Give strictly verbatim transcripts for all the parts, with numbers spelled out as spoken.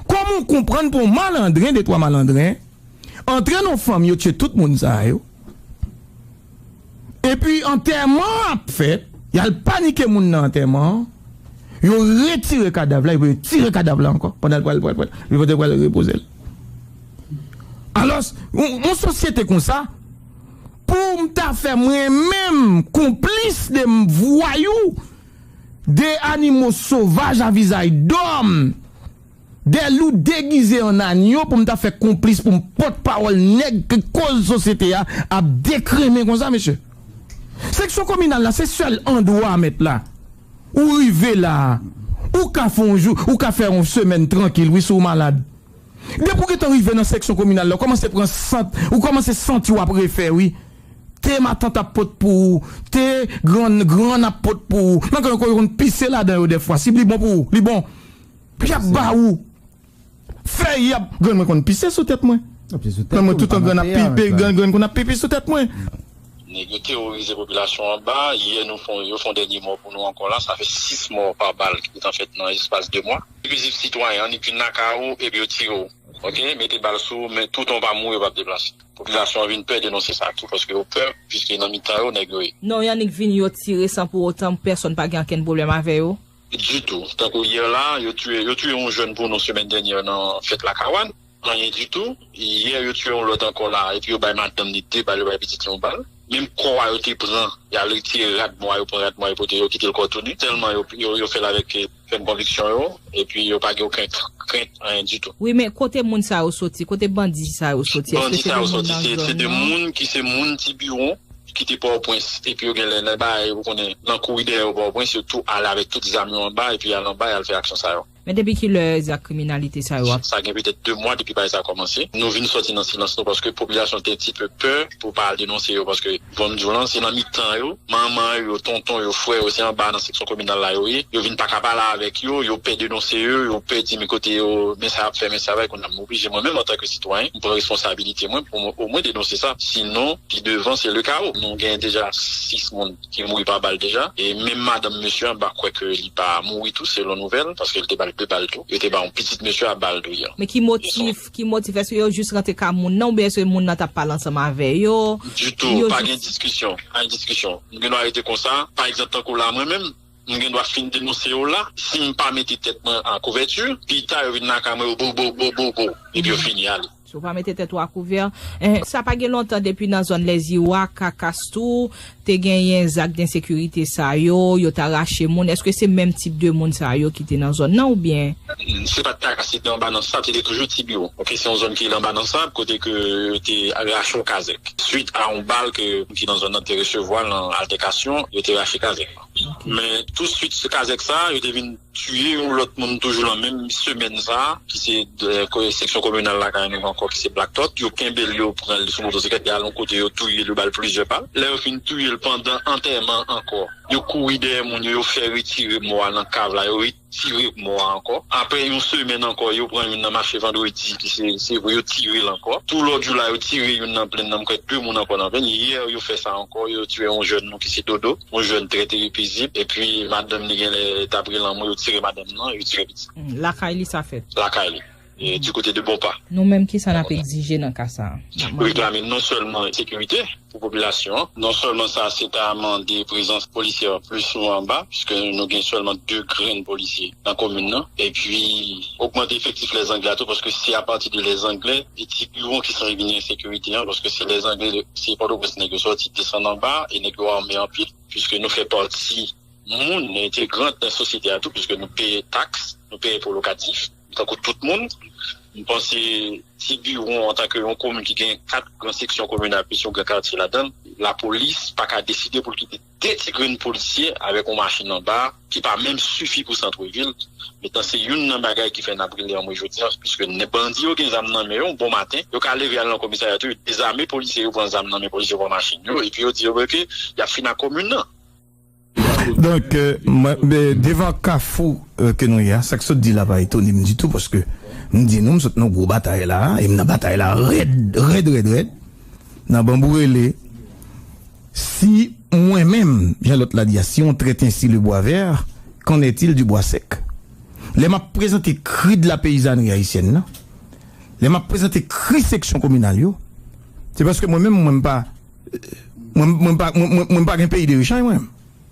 Kòman w konprann pou yon malandren, de twa malandren, antre nan fanm, yo tchwe tout moun sa yo? Epi antèman ap fèt, y al panike moun nan antèman an, yo retire kadav la, epi yo tire kadav la ankò, pandan l pral, pral, pral, li pote pral repoze l. Alòs, yon, yon sosyete konsa, pou m ta fè mwen menm konplis de vwayou, de animo sovaj a vizaj dòm, de lou degize an anyo pou m ta fè konplis pou m pòt pawòl nèg ke koz sosyete a ap dekrenmen konsa, mesye. Seksyon kominal la, se sèl andwa, mèt la. Ou rive la, ou ka fè yon jou, ou ka fè yon semèn trankil, wi, si w malad. Depi w gentan rive nan seksyon kominal la, ou kòmanse pran sant, ou kòmanse santi w ap refè, wi. Te matant ap pot pou ou, te grann, grann ap pot pou ou. Nan kan yo konn pise ladan yo dèfwa. Si li bon pou ou, li bon. Epi y ap ba ou. Fèy y ap. Grann mwen konn pise sou tèt mwen. Grann mwen toutan grann ap pipi, grann, grann konn ap pipi sou tèt mwen. Nèg yo teworize popilasyon anba. Yè nou fon, yo fon dènye mò pou nou ankò la. Sa fè sis mò pa bal ki gentan fèt nan espas de mwa. Epi sitwayen an, li vin lakay ou, epi yo tire w. Ok, mete bal sou ou, men toutan w pa mouri, w p ap deplase. Popilasyon an vin pè denonse sa tou, paske yo pè, piske nan mitan yo, nèg yo ye. Non, y annik vini, yo tire san pou otan pèsonn pa gen okenn pwoblèm avè yo. Ditou. Tankou yè la, yo tiye, yo tiye yon jèn pou nou semèn dènyè nan fèt Lakawan. Anyen ditou. Yè, yo tiye yon lòt ankò la, epi yo bay madanm li de bal, yo bay pitit li yon bal. Menm kò a yo te pran, y al retire rad mwa, yo pran rad mwa, yo pote, yo kite l kò tou ni. Tèlman yo, yo, yo fè l avèk, eh, fèm konviksyon yo, epi yo pa gen okenn krent, anyen ditou. Wi, men kote moun sa yo soti? Kote bandi sa yo soti? Èske se de moun nan zòn nan? Bandi sa yo soti, se, se de moun ki se moun Tibiwon, ki te Pòtoprens, epi yo genlè nan bay, ou konnen, nan kouri dèyè yo Pòtoprens, yo tou al avèk tout zam yo anba, epi al anba, y al fè aksyon sa yo. Men depi kilè zak kriminalite sa yo ap? Sa gen petèt de mwa depi bagay sa kòmanse. Nou vin sòti nan silans nou paske popilasyon te ti pe pè pou pa al denonse yo, paske, bon, m di w lan, se nan mitan yo, manman yo, tonton yo, frè yo, se anba nan seksyon kominal la yo ye. Yo vin pa ka pale avèk yo, yo pè denonse yo, yo pè di men kote yo, men sa y ap fè, men sa y ap fè, kounye a m oblije mwen menm antanke sitwayen, m pran responsabilite mwen pou mwen omwen denonse sa. Sinon, pi devan, se le kawo. Nou gen deja sis moun ki mouri pa bal deja. E menm madanm mesye an, m pa kwè ke li pa mouri tou, selon nouvèl, paske li te ba l de bal tou. Yo te ba yon pitit mesye a bal tou yè. Men ki motif, ki motif? Èske yo jis rantre ka moun nan, oubyen èske moun nan t ap pale ansanm avè yo? Ditou, pa gen diskisyon, pa gen diskisyon. M gen dwa rete konsa. Pa egzanp, tankou la, mwen menm, m gen dwa fin denonse yo la. Si m pa mete tèt mwen an kouvèti, pita yo vin lakay mwen, yo bo, bo, bo, bo, bo. Epi yo fini, ale. Si w pa mete tèt ou a kouvè. Eh, sa pa gen lontan depi nan zòn Lèziwa, Kakastou, te genyen zak densekirite sa yo, yo ta rache moun. Èske se menm tip de moun sa yo ki te nan zòn nan oubyen? Se pa t Kakastou, se te anba nan sab, se te toujou Tibiwon. Ok, se yon zòn ki anba nan sab, kote ke yo te rache yon kazèk. Swit a yon bal ke moun ki nan zòn nan te resevwa nan altèkasyon, yo te rache kazèk. Ok. Men touswit, se kazèk sa, yo te vin tiye yon lòt moun toujou nan menm semèn sa, ki se, eh, ko-, seksyon kominal Lakay nou ankò, ki se Black Thought. Yo kenbe l, yo pran l sou motosiklèt, y al yon kote, yo touye l, yo ba l plizyè bal. Lè yo fin touye l pandan antèman ankò, yo kouri dèyè moun yo, yo fè retire mò a nan kav la, yo retire mò a ankò. Apre yon semèn ankò, yo pran youn nan mache Vandredi, ki se, se vre, yo tire l ankò. Tou lòt jou la, yo tire youn nan Plèn nan, m kwè de moun ankò nan Plèn. Yè, yo fè sa ankò, yo tiye yon jèn nou ki se Dodo. Yon jèn trè, trè pezib, epi madanm li genlè t ap rele anmwe, yo tire madanm nan, yo tire pitit. Hmm, lakay li sa fèt? Lakay li. E, di kote de Bonpa. Nou menm, kisa n ap egzije nan ka sa a? N ap mande. Reklame non sèlman sekirite pou popilasyon an, non sèlman sa, se ta mande prezans polisyè plis souvan anba, piske nou gen sèlman de grenn polisye nan komin nan, epi ogmante efektif Lèzanglè a tou, paske se apati de Lèzanglè e Tibiwon ki sanse vini ensekirite an, paske se Lèzanglè, se Pòtoprens nèg yo sòti desann anba, e nèg yo ame anpil, piske nou fè pati moun entegrant nan sosyete a tou, piske nou peye taks, nou peye enpo lokatif, tankou tout moun. M panse Tibiwon, antanke yon komin ki gen kat gran seksyon kominal, plis yon gran katye ladan l, lapolis pa ka deside pou l kite de ti grenn polisye avèk yon machin anba, ki pa menm sifi pou santvil. Metan se youn nan bagay ki fè n ap rele anmwe jodi a, piske nèg bandi yo gen zam nan men yo, bon maten, yo ka leve al nan komisarya tou, yo dezame polisye, yo pran zam nan men polisye, yo pran machin yo, epi yo di yo ke y ap fin ak komin nan. Donk, euh, mwen, men devan kafou, euh, ke nou ye a, sa k sot di la pa etone m ditou, paske m di nou, m sot nan gwo batay la, e m nan batay la rèd, rèd, rèd, rèd, nan banbou rele. Si mwen menm, jan lòt la di a, si on traite ainsi le bois vert, qu'en est-il du bois sec? Lè m ap prezante kri de la peyizanri ayisyèn nan, lè m ap prezante kri seksyon kominal yo, se paske mwen menm, mwen m pa, mwen, mwen pa, mwen, mwen, mwen pa gen peyi de richay, mwen.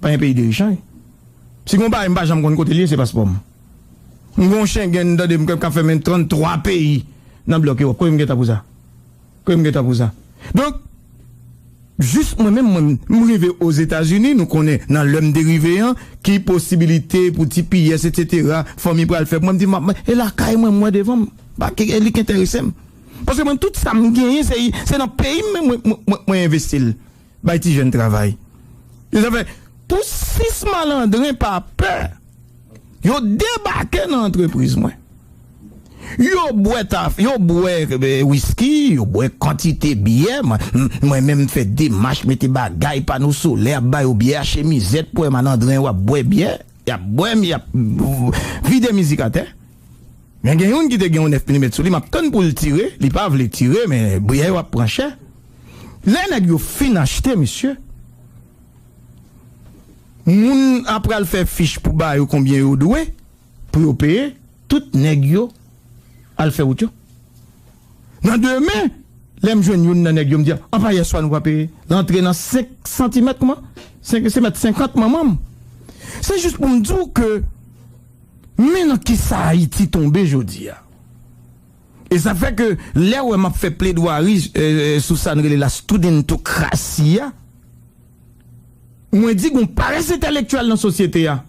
Pa gen peyi de richay. Si gon bagay m pa janm konn kote l ye, se paspò m. M gon Schengen, tande m, k ap fè men tranntwa peyi nan blòk Ewòp. Kote m gentan pou sa? Kote m gentan pou sa? Donk, jis mwen menm, mwen, m rive Ozetazini, nou konnen nan lè m te rive an, ki posibilite pou ti piyès, etsetera, fanmi pral fè pou mwen, m di, m ap, e lakay mwen, m wè devan m. Pa ki, e li k enterese m. Paske mwen, tout sa m genyen, se, se nan peyi m, mwen, mwen, mwen, mwen envesti l. Bay ti jèn travay. Yo sa fè, pou sis malandren pa pè, yo debake nan antrepriz mwen. Yo bwè taf, yo bwè, eh, wiski, yo bwè kantite byè. Mwen, m- mwen menm fè demach, mete bagay, pano solè, ap ba yo byè, achte mizèt pou wè malandren yo ap bwè byè. Y ap bwè, y ap vide mizik atè. Men gen youn ki te gen yon nèf milimèt sou li, m ap tann pou l tire, li pa vle tire, men byè yo ap pran chè. Lè nèg yo fin achte, mesye, moun ap pral fè fich pou ba yo konbyen yo dwe, pou yo peye, tout nèg yo al fè wout yo. Nan demen, lè m jwenn youn nan nèg yo, m di, anpa yèswa nou pa peye. L antre nan senk santimèt, kòman? Senk, se mèt senkant manman m. Se jis pou m di w ke, men nan kisa Ayiti tonbe jodi a. E sa fè ke lè w wè m ap fè pledwari, eh, sou sa n rele la studentokrasi a, mwen di gon parès entèlektyèl nan sosyete a.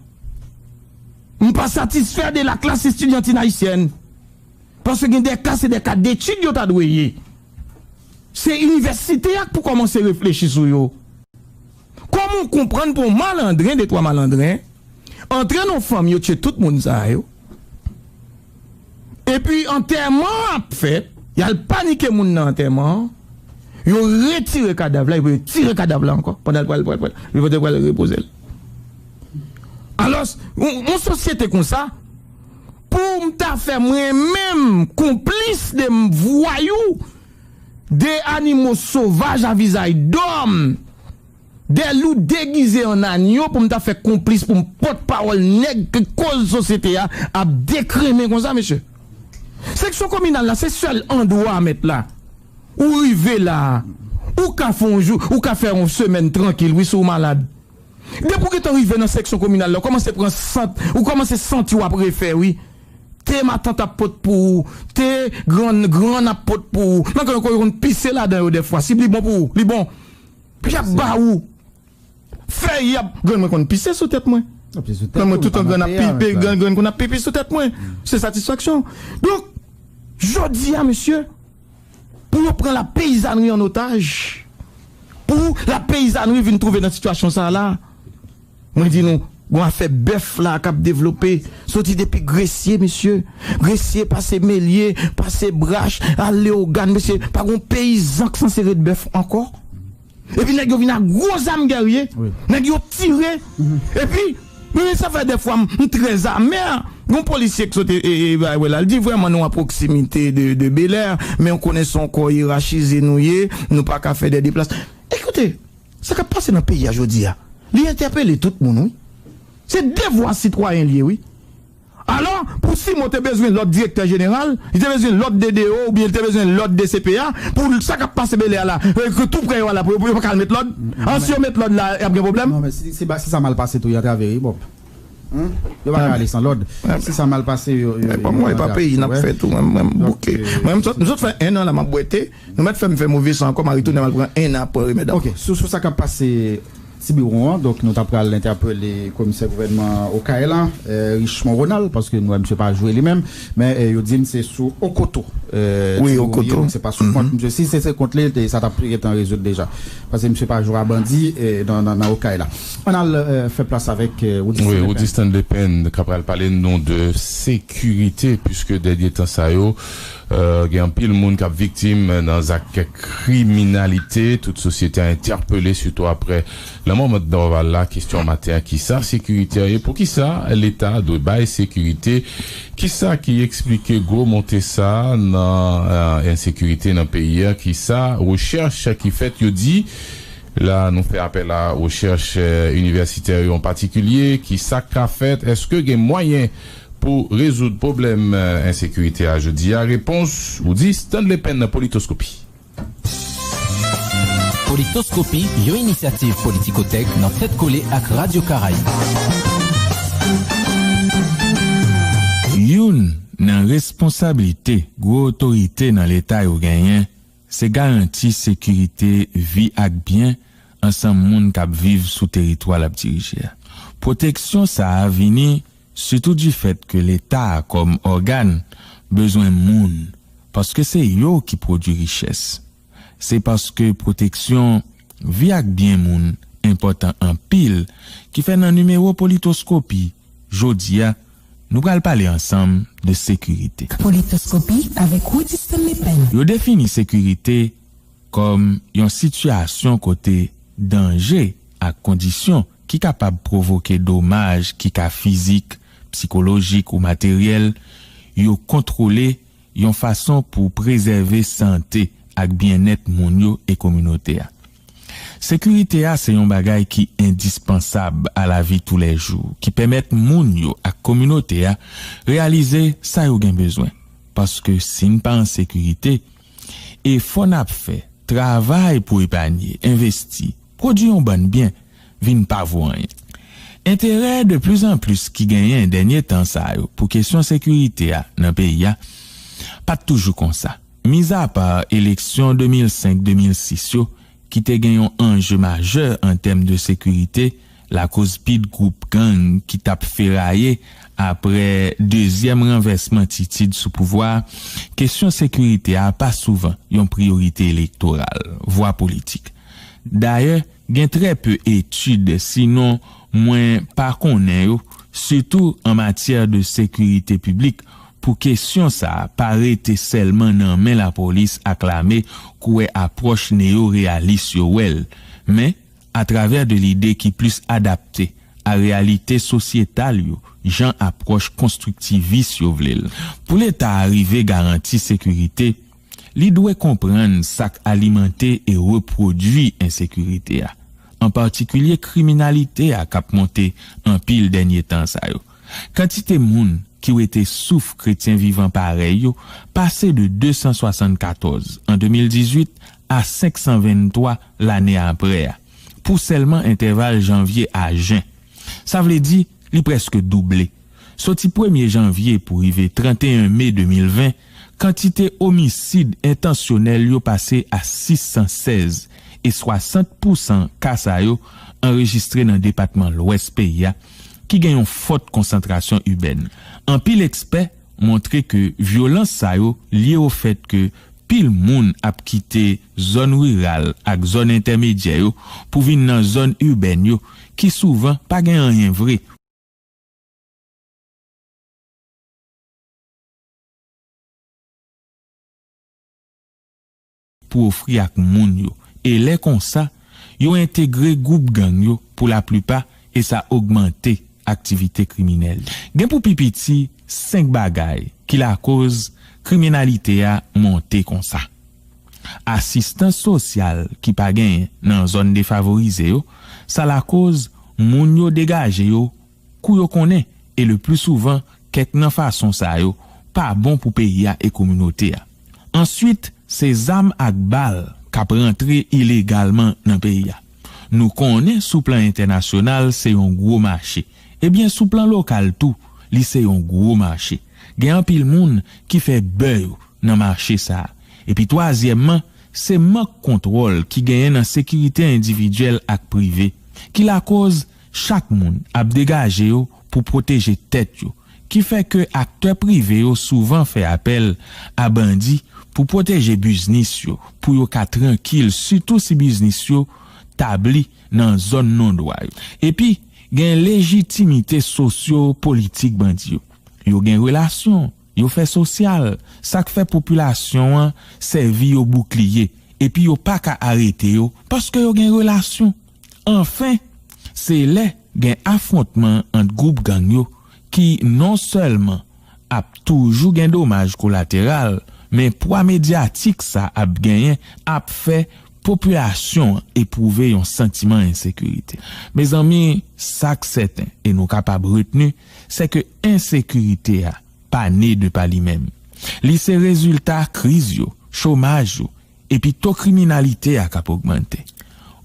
M pa satisfè de la klas estidyantin ayisyèn. Paske gen de ka, se de ka detid yo ta dwe ye. Se inivèsite a k pou kòmanse reflechi sou yo. Kòman w konprann pou yon malandren, de twa malandren, antre nan fanmi yo, tche tout moun sa yo, epi antèman an ap fèt, y al panike moun nan antèman an, yo retire kadav la, epi yo tire kadav la ankò, pandan l pral, pral, pral, li pote pral repoze l. Alòs, yon, yon sosyete konsa, pou m ta fè mwen menm konplis de m vwayou, de animo sovaj a vizaj dòm, de lou degize an anyo pou m ta fè konplis, pou m pòtpawòl nèg ke koz sosyete a ap dekrenmen konsa, mesye. Seksyon kominal la, se sèl andwa, mèt la. Ou rive la, ou ka fè yon jou, ou ka fè yon semèn trankil, wi, si w malad. Depi w gentan rive nan seksyon kominal la, ou kòmanse pran sant, ou kòmanse santi w ap refè, wi. Te matant ap pot pou ou, te grann, grann ap pot pou ou. Nan kay yo konn pise ladan yo dèfwa. Si li bon pou ou, li bon. Pi ap ba ou. Fèy ap, grann mwen konn pise sou tèt mwen. Grann mwen toutan grann ap pipi, grann, grann konn ap pipi sou tèt mwen. Se satisfaksyon. Donk, jodi a, mesye, pou yo pran lapeyizanri an otaj, pou lapeyizanri vin twouve nan sitiyasyon sa a la, mwen di nou, gon afè bèf la k ap devlope, soti depi Gresye, mesye. Gresye, pase Melye, pase Brach, al Leyogàn, mesye, pa gon peyizan k sanse ret bèf ankò. Epi nèg yo vin ak gwo zam gèrye. Wi. Nèg yo tire. Mhm. Epi, men sa fè dèfwa m, m trè amè. Yon polisye ki sot e, e, e, bay wè la, l di vrèman nou a pwoksimite de, de Belè, men w konnen se yon kò yerachize nou ye, nou pa ka fè de deplas. Ekoute, sa k ap pase nan peyi a jodi a, li entèpele tout moun, wi. Se devwa sitwayen l ye, wi. Alò, pou Simon te bezwen lòd direktè jeneral, li te bezwen lòd D D O oubyen li te bezwen lòd D C P A, pou l, sa k ap pase Belè a la, e, ke tou prè yo a la, pou yo, pou yo pa ka al met lòd? An, si yo met lòd la, y ap gen pwoblèm? Non, men si, si, si sa mal pase tou, y antrave, wi, Bob. Yo pa ka ale san lòd. Si sa mal pase, yo, yo, yo antrave. Mwen, e pa peyi n ap fè tou, mwen, mwen, m bouke. Mwen, m sot, m sot fè en an la, m ap bwete. Nou mèt fè m fè move san ankò, m a retounen, m al pran en an pou remèd ankò. Ok, sou, sou sa k ap pase Tibiwon an, donk nou ta pral entèpele komisè gouvènman Okay la, eh, Richemond Ronald, paske nou wè misye pa jwe li menm, men, eh, yo di m se sou Okoto, eh, Tibiwon ye, donk se pa sou kont misye. Si se, se kont li, te, sa t ap gentan rezoud deja. Paske misye pa jwe a bandi, eh, nan, nan, nan Okay la. Ann al, eh, fè plas avèk, eh, Woody Stanley Pen. Wi, Woody Stanley Pen, k ap pral pale nou de sekirite, piske dènye tan sa yo, Euh, gen anpil moun k ap viktim nan zak kriminalite. Tout sosyete a entèpele, sitou aprè lanmò Mèt Dorval la. Kesyon maten an, kisa sekirite a ye? Poukisa Leta dwe bay sekirite? Kisa ki eksplike gwo monte sa nan, euh, ensekirite nan peyi a? Kisa rechèch ki fèt yo di? La, nou fè apèl a rechèch, euh, inivèsitè yo an patikilye. Kisa ka fèt? Èske gen mwayen pou rezoud pwoblèm, eh, ensekirite a jodi a? Repons, ou di Stanley Penn nan Politoskopi. Politoskopi, yon inisyativ Politikotèk nan tèt kole ak Radyo Karayib. Youn nan responsablite gwo otorite nan Leta yo genyen, se garanti sekirite vi ak byen ansanm moun k ap viv sou teritwa l ap dirije a. Pwoteksyon sa a vini sitou difèt ke Leta a kòm ògàn bezwen moun, paske se yo ki pwodui richès. Se paske pwoteksyon vi ak byen moun enpòtan anpil ki fè nan nimewo Politoskopi jodi a, nou pral pale ansanm de sekirite. Politoskopi avèk Woody Stanley Penn. Yo defini sekirite kòm yon sitiyasyon kote danje ak kondisyon ki kapab pwovoke domaj ki ka fizik, sikolojik ou materyèl, yo kontwole yon fason pou prezève sante ak byennèt moun yo e kominote a. Sekirite a se yon bagay ki endispansab a lavi toulèjou, ki pèmèt moun yo ak kominote a reyalize sa yo gen bezwen. Paske si n pa an sekirite, efò n ap fè, travay pou epanye, envesti, pwodui yon bann byen, vin pa vo anyen. Enterè de plis an plis ki genyen dènye tan sa yo pou kesyon sekirite a nan peyi a pa t toujou konsa. Mizapa eleksyon de mil senk de mil sis yo, ki te gen yon anje majè an tèm de sekirite, lakoz pil gwoup gang ki t ap feraye apre dezyèm ranvèsman Titid sou pouvwa a, kesyon sekirite a pa souvan yon priyorite elektoral, vwa politik. Dayè, gen trè pe etid, sinon mwen pa konnen yo, sitou an matyè de sekirite piblik, pou kesyon sa a pa rete sèlman nan men lapolis ak lame, kouwè apwòch neyo-reyalis yo wè l, men atravè de lide ki plis adapte a reyalite sosyetal yo, jan apwòch konstriktivis yo vle l. Pou Leta a rive garanti sekirite, li dwe konprann sa k alimante e repwodui ensekirite a, an patikilye kriminalite a k ap monte anpil dènye tan sa yo. Kantite moun ki rete souf kretyen vivan parèy yo pase de de san swasannkatòz an de mil dizuit a senk san venntwa lane apre a, pou sèlman entèval janvye a jen. Sa vle di, li prèske double. Soti premye janvye pou rive trannteyen me de mil ven, kantite omisid entansyonèl yo pase a sis san sèz, e swasant pousan ka sa yo anrejistre nan depatman Lwès peyi a, ki gen yon fòt konsantrasyon ibèn. Anpil ekspè montre ke vyolans sa yo lye ofèt ke pil moun ap kite zòn riral ak zòn entèmedyè yo pou vin nan zòn ibèn yo, ki souvan pa gen anyen vre pou ofri ak moun yo. E lè konsa, yo entegre gwoup gang yo pou laplipa, e sa ogmante aktivite kriminèl. Gen pou pi piti senk bagay ki lakoz kriminalite a monte konsa. Asistans sosyal ki pa genyen nan zòn defavorize yo, sa lakoz moun yo degaje yo kou yo konnen, e le pli souvan, kèk nan fason sa yo pa bon pou peyi a e kominote a. Answit, se zam ak bal k ap rantre ilegalman nan peyi a. Nou konnen sou plan entènasyonal se yon gwo mache. Ebyen, sou plan lokal tou, li se yon gwo mache. Gen anpil moun ki fè bè yo nan mache sa a. Epi twazyèmman, se mank kontwòl ki genyen nan sekirite endividyèl ak prive, ki lakoz chak moun ap degaje yo pou pwoteje tèt yo, ki fè ke aktè prive yo souvan fè apèl a bandi pou pwoteje biznis yo, pou yo ka trankil, sitou si biznis yo tabli nan zòn non dwa yo. Epi, gen lejitimite sosyo-politik bandi yo. Yo gen relasyon, yo fè sosyal, sa k fè popilasyon an sèvi yo boukliye, epi yo pa ka arete yo paske yo gen relasyon. Anfen, se lè gen afwontman ant gwoup gang yo ki non sèlman ap toujou gen domaj kolateral, men pwa medyatik sa ap genyen ap fè popilasyon an epwouve yon santiman ensekirite. Mezanmi, sa k sèten, e nou kapab retni, se ke ensekirite a pa ne de pa li menm. Li se rezilta kriz yo, chomaj yo, epi to kriminalite a k ap ogmante.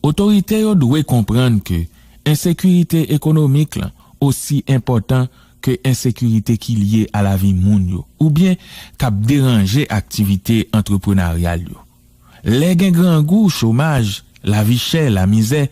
Otorite yo dwe konprann ke ensekirite ekonomik lan osi enpòtan ke ensekirite ki lye a lavi moun yo, oubyen k ap deranje aktivite antreprenaryal yo. Lè gen grangou, chomaj, lavi chè, lamizè,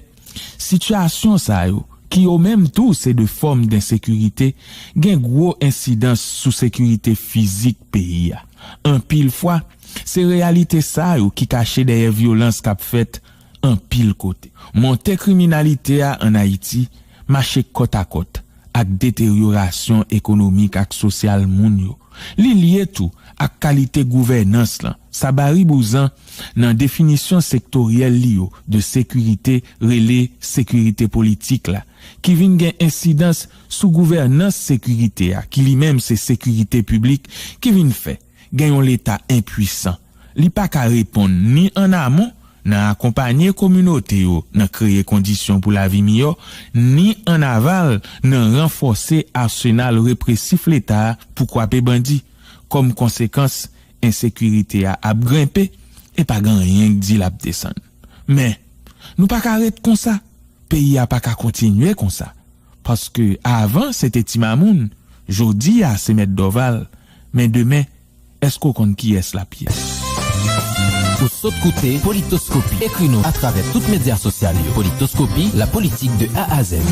sitiyasyon sa yo, ki yo menm tou se de fòm densekirite, gen gwo ensidans sou sekirite fizik peyi a. Anpil fwa, se reyalite sa yo ki kache dèyè vyolans k ap fèt anpil kote. Monte kriminalite a ann Ayiti mache kòtakòt ak deteryorasyon ekonomik ak sosyal moun yo. Li lye tou ak kalite gouvènans lan. Sa baribouzan nan definisyon sektoryèl li yo de sekirite rele sekirite politik la, ki vin gen ensidans sou gouvènans sekirite a, ki li menm se sekirite piblik, ki vin fè gen yon Leta enpwisan. Li pa ka reponn ni ann amon nan akonpanye kominote yo nan kreye kondisyon pou lavi miyò, ni ann aval nan ranfòse asenal represif Leta a pou kwape bandi. Kòm konsekans, ensekirite a ap grenpe e pa gen anyen k di l ap desann. Men, nou pa ka ret konsa. Peyi a pa ka kontinye konsa. Paske avan se te Ti Mamoun, jodi a se Mèt Dòval, men demen, èske w konn kiyès l ap ye? Ou sot koute Politoskopi. Ekri nou atravè tout medya sosyal yo. Politoskopi, la politique de A à Z.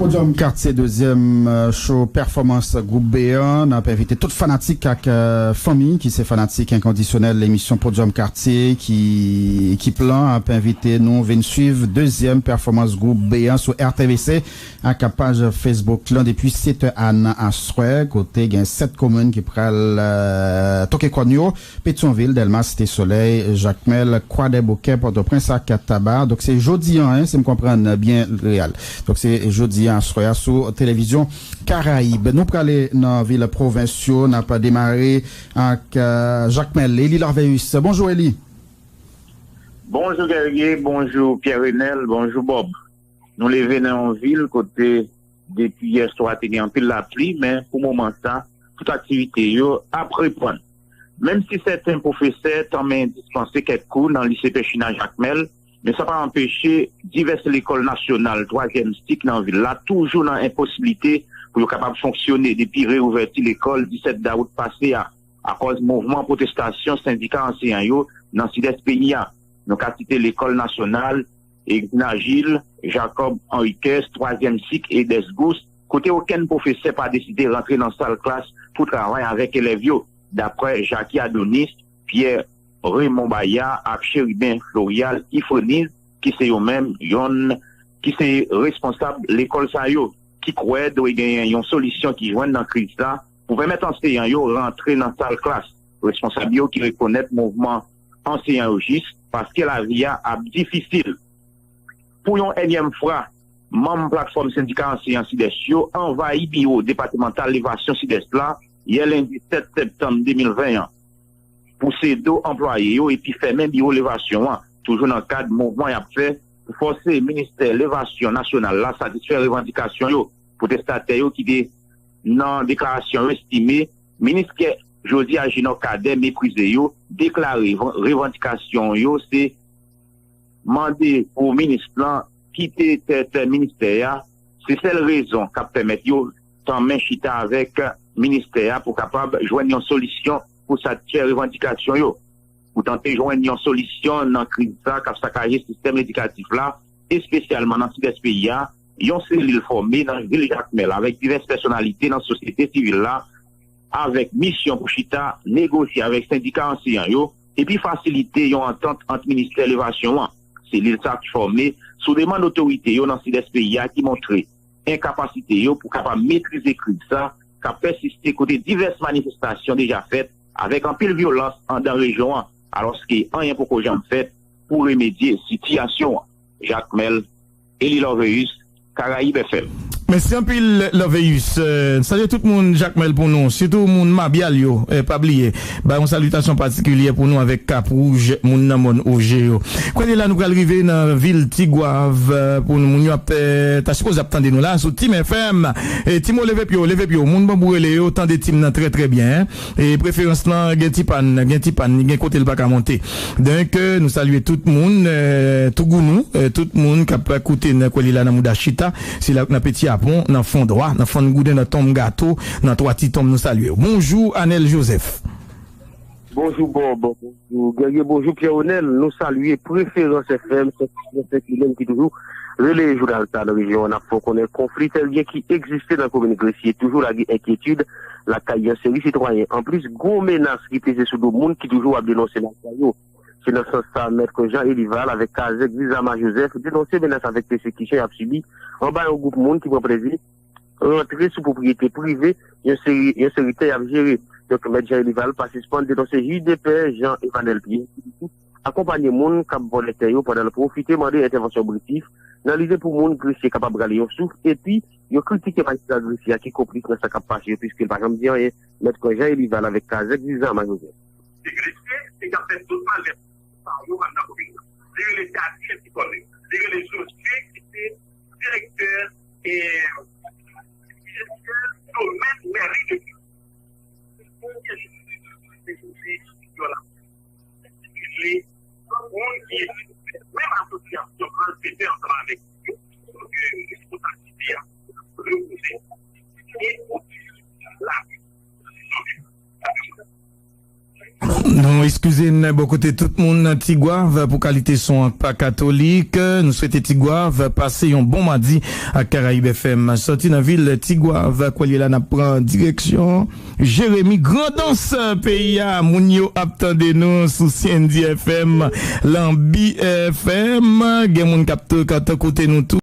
Podium Quartier, dezyèm, euh, show pèfòmans gwoup B an. N ap envite tout fanatik ak, euh, fanmi ki se fanatik enkondisyonèl emisyon Podium Quartier ki ekip lan ap envite nou vin swiv dezyèm pèfòmans gwoup B an sou R T V C ak paj Facebook lan depi sèt è a nan aswè, kote gen sèt komin ki pral, euh, toke kòn yo. Petyonvil, Dèlma, Site Solèy, Jakmèl, Kwadèboukè, Pòtoprens ak Taba. Donk, se jodi a, en, si m konprann byen, Real. Donk, se jodi a, aswè a, sou Televizyon Karayib. Nou prale nan vil pwovens yo, n ap demare ak, euh, Jakmèl. Eli Larveus. Bonjou, Eli. Bonjou, Guerrier. Bonjou, Pierre Renel. Bonjou, Bob. Nou leve nan yon vil kote, depi yè swa, te gen anpil lapli, men pou moman sa, tout aktivite yo ap reprann. Menm si sèten pwofesè tanmen dispanse kèk kou nan lise Pèchina Jakmèl, men sa pa anpeche divès lekòl nasyonal twazyèm sik nan vil la toujou nan enposiblite pou yo kapab fonksyone depi reouvèti lekòl disèt dawout pase a, akòz mouvman pwotestasyon sendika anseyan yo nan sidès peyi a. Nou ka site lekòl nasyonal, Exina Gilles, Jacob Henriquez, twazyèm sik e Desgous, kote okenn pwofesè pa deside rantre nan sal klas pou travay avèk elèv yo, daprè Jacky Adonis, Pierre Raymond Bayard ak Chérubin Florial Ifreniz, ki se yo menm yonn ki se responsab lekòl sa yo, ki kwè dwe genyen yon solisyon ki jwenn nan kriz la pou pèmèt anseyan yo rantre nan sal klas. Responsab yo ki rekonèt mouvman anseyan yo jis paske lavi a ap difisil. Pou yon ènyèm fwa, manm Platfòm Sendika Anseyan Sidès yo anvayi biwo depatmantal Levasyon Sidès la yè lendi sèt septanm de mil ven an pou sede anplwaye yo epi fèmen biwo Levasyon an, toujou nan kad mouvman y ap fè pou fòse ministè Levasyon Nasyonal la satisfè revandikasyon yo. Pwotestatè yo ki te nan deklarasyon yo estime minis kè Jozye Ajenò Kadè meprize yo, deklare van- revandikasyon yo se mande pou minis lan kite tèt ministè a, se sèl rezon k ap pèmèt yo tanmen chita avèk ministè a pou kapab jwenn yon solisyon pou satisfè revandikasyon yo. Pou tante jwenn yon solisyon nan kriz sa k ap sakaje sistèm edikatif la, espesyalman nan sidès peyi a, yon selil fòme nan vil Jakmèl avèk divès pèsonalite nan sosyete sivil la, avèk misyon pou chita negosye avèk sendika anseyan yo epi fasilite yon antant ant ministè Levasyon an. Selil sa ki fòme sou demann otorite yo nan sidès peyi a ki montre enkapasite yo pou kapab metrize kriz sa k ap pèsiste kote divès manifestasyon deja fèt avèk anpil vyolans anndan rejyon an, alòske anyen poko janm fèt pou remedye sitiyasyon an. Jakmèl, Eli Lorveus, Karayib F M. Mèsi anpil, Loveus. Euh, salye tout moun Jakmèl pou nou, sitou moun Mabyal yo. Eh, pa bliye, bay yon salitasyon patikilye pou nou avèk Kap Wouj, moun nan Mòn Oje yo. Kwè la nou pral rive nan vil Tigwav, euh, pou nou, moun yo ap, eh, ta sipoze ap tande nou la sou Tim F M. E Timo, leve pye w, leve pye w. Moun Banbou rele yo, tande Tim nan trè, trè byen, hein. E preferans lan, gen ti pàn, gen ti pàn, gen kote l pa ka monte. Donk, euh, nou salye tout moun, euh, Tougounou, euh, tout moun k ap koute nan kwè li la nan Mouda Chita, sila k nan Peti Apon, nan Fondwa, nan Fann Gouden, nan Tonm Gato, nan Twa Ti Tonm, nou salye w. Bonjou, Anèl Jozèf. Bonjou, Bòb. Bonjou, Guerrier. Bonjou, Pierre Onel. Nou salye Preferans F M, senk senk li menm ki toujou releye jounal sa nan rejyon an. N ap fè w konnen konfli tèryen ki egziste nan komin Gresye toujou lage enkyetid lakay yon seri sitwayen. Anplis, gwo menas ki peze sou do moun ki toujou ap denonse lakay yo. Se nan sans sa, Mèt Jean Elival avèk Kazèk Zizama Joseph denonse menas avèk pesekisyon y ap sibi anba yon gwoup moun ki pran plezi rantre sou pwopriyete prive yon seri, yon seri tè y ap jere. Donk, Mèt Jean Elival pa sispann denonse jij de pè Jean Evanel Pierre, ki akonpanye moun k ap vòlè tè yo pandan l pwofite mande entèvansyon Britif nan lide pou moun Gresye kapab rale yon souf, epi yo kritike majistra Gresye a ki konplis nan sa k ap pase yo, piske l pa janm di anyen. Mèt Jean Elival avèk Kazèk Zizama Joseph. Li rele Gladys Epikòne, li rele Josué ki se direktè e domèn mèri de Li moun ki menm asosyasyon malfetè ansanm avèk yo, paske responsablite a repoze e la Nou eskize n bò kote tout moun nan Tigwav pou kalite son an k pa katolik. Nou swete Tigwav pase yon bon madi ak Karayib F M. Sòti nan vil Tigwav, kwè l ye la n ap pran direksyon Jeremi, Grandans, peyi a. Moun yo ap tande nou sou C N D F M, Lanbi F M. Gen moun k ap t-, k ap t-, koute nou tou.